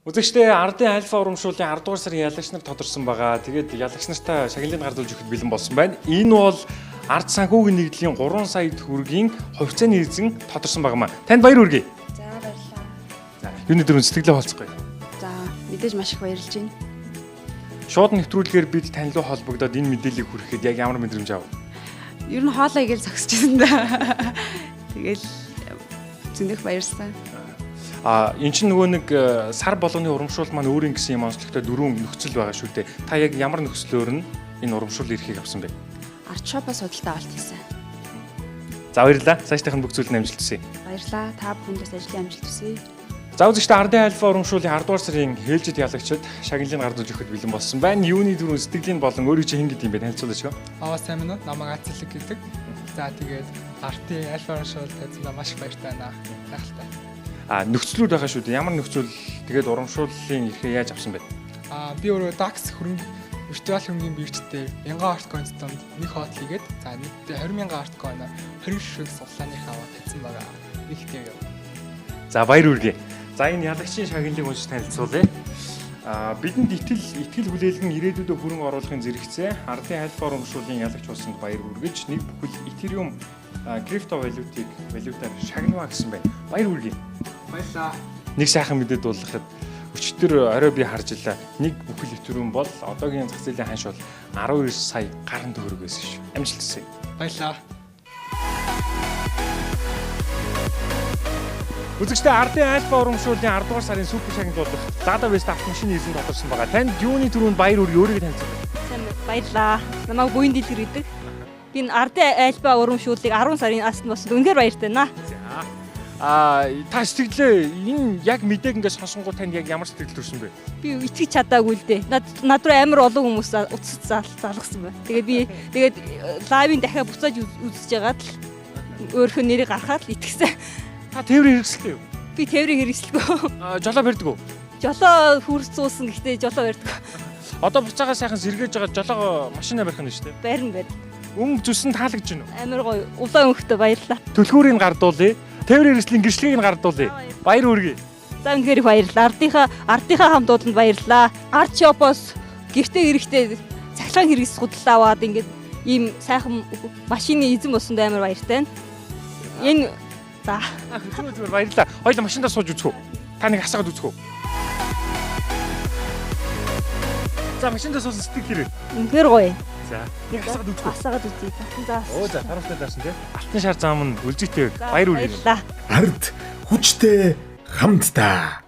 Үзэгчдээ, Ардын Альфа урамшууллын 10 дугаар сарын ялагч нар тодорсон байгаа. Тэгээд ялагч нартаа шагналыг гардуулж өгөхөд бэлэн болсон байна. Энэ бол Ард санхүүгийн нэгдлийн 3 сая төгрөгийн хувьцааны эзэн тодорсон байгаа маа. Танд баяр хүргэе. За, баярлалаа. За, юуны дөрөв сэтгэлээ холцохгүй. За, мэдээж маш их баярлж байна. Шууд нэвтрүүлгээр бид тань руу холбогдоод энэ мэдээллийг хүрэхэд яг ямар мэдрэмж авав? Ер нь хоолой игээл зогсчихсон да. Тэгэл зөндөх баярлсан. А эн чинь нөгөө нэг сар болгоны урамшуул маань өөрийн гэсэн юм онцлогтой дөрвөн нөхцөл байгаа шүү дээ. Та яг ямар нөхцлөөр нь энэ урамшуул эрхийг авсан бэ? Артшопоос худалдаа авалт хийсэн. За, баярлалаа. Цаашдынх нь бүх зүйлд амжилт хүсье. Баярлалаа. Та бүхэнд бас ажлын амжилт хүсье. За, үзэгчдээ, Ардын Альфа урамшууллын 10 дугаар сарын хээлжид ялагчид шагналыг гардуулж өгөхөд бэлэн болсон байна. Юуны түрүүн сэтгэлийн болон өөрийн чинь хэн гэдэг юм бэ? Танилцуулаач гоо. Аа, сайн байна уу? Намайг Ацэлэг гэдэг. За, тэгээд Артын Альфа урамшуул тавьсандаа маш их баяртай байна. Гайхалтай. А нөхцлүүд байгаа шүү дээ. Ямар нөхцөл, тэгээд урамшууллын эрхээ яаж авсан бэ? Аа, би өөрөө DAX хөрөнгө виртуал хөрөнгөний биржтэй 1000 altcoin донд нэг хот хийгээд, за, нийтдээ 20 мянган altcoin-оор 20 ширхэг суглааных аваад тавьсан байгаа. Нэг тийм юм. За, баяр хүргэе. За, энэ ялагчийн шагналыг уншиж танилцуулъя. А бидэнд итгэл итгэл хүлээлгэн ирээдүйдээ хөрөнгө оруулахын зэрэгцээ Ардын Альфа урамшууллын ялагч болсонд баяр хүргэж, нэг бүхэл Ethereum крипто валютыг валютаар шагнаваа гэсэн байна. Баяр хүргэе. Баярлалаа. Нэг сайхан мэдээ дуулгахад өчтөр орой би харж илаа. Нэг бүхэл Ethereum бол одоогийн зах зээлийн ханш бол 12 сая гарan төгрөг байсан шүү. Амжилт хүсье. Баярлалаа. Үзэгчдээ, Ардын Альфа урамшууллын 10 дугаар сарын супер шагнал болох Lada Vesta автомашины эзэн тодорсон байгаа. Танд юуны түрүүнд баяр хүргэе, өөрийгөө танилцуулъя. Сайн байна. Баярлалаа. Намайг Буян Дэлгэр гэдэг. Би энэ Ардын Альфа урамшууллыг 10 сарын асанд болсон. Үнэхээр баяртай байна. За. А та сэтгэлээ, энэ яг мэдээг ингээд сонсонгууд танд яг ямар сэтгэл төрсөн бэ? Би итгэж чадаагүй л дээ. Над руу амар олон хүмүүс утас залгасан байна. Тэгээ би тэгээд live-ын дахиад буцааж үзэж байгаад л өөрийнхөө нэрийг гаргахад л итгэсэн. Та тээврийн хэрэгсэлтэй юу? Би тээврийн хэрэгсэлгүй. А жолоо барьдаг уу? Жолоо хүрцүүлсэн, гэхдээ жолоо барьдаг. Одоо буцаага сайхан сэргээж байгаа жолоогоо машина барих нь шүү дээ. Барин барь. Өнгө зүсэн таалагдж байна уу? Амар гоё. Улаан өнгөтэй, баярлалаа. Түлхүүрийг гардуулъя. Тээврийн хэрэгслийн гэрчлэгийг нь гардуулъя. Баяр хүргэе. За, үнэхээр их баярлалаа. Ардынхаа хамт олонд баярлалаа. Арт шопоос гэртээ эрэхтэй цахилгаан хэрэгс худалдаа аваад ингээд ийм сайхан машины эзэн болсонд амар баяртай байна. Энэ за. Зүгээр, зүгээр, баярлалаа. Хоёлаа машиндаа сууж үзэх үү? Та нэг асаагаад үзэх үү? За, машиндаа суусан сэтгэл хэрэг. Үнэхээр гоё. За, нэг асаагаад үзэх үү? Асаагаад үзье. За. Оо, за, харамсалтай даарсан тий. Алтан шар зам нь үлзийтэй, баяр хүргэе. Баярлалаа. Ард хүчтэй хамтдаа.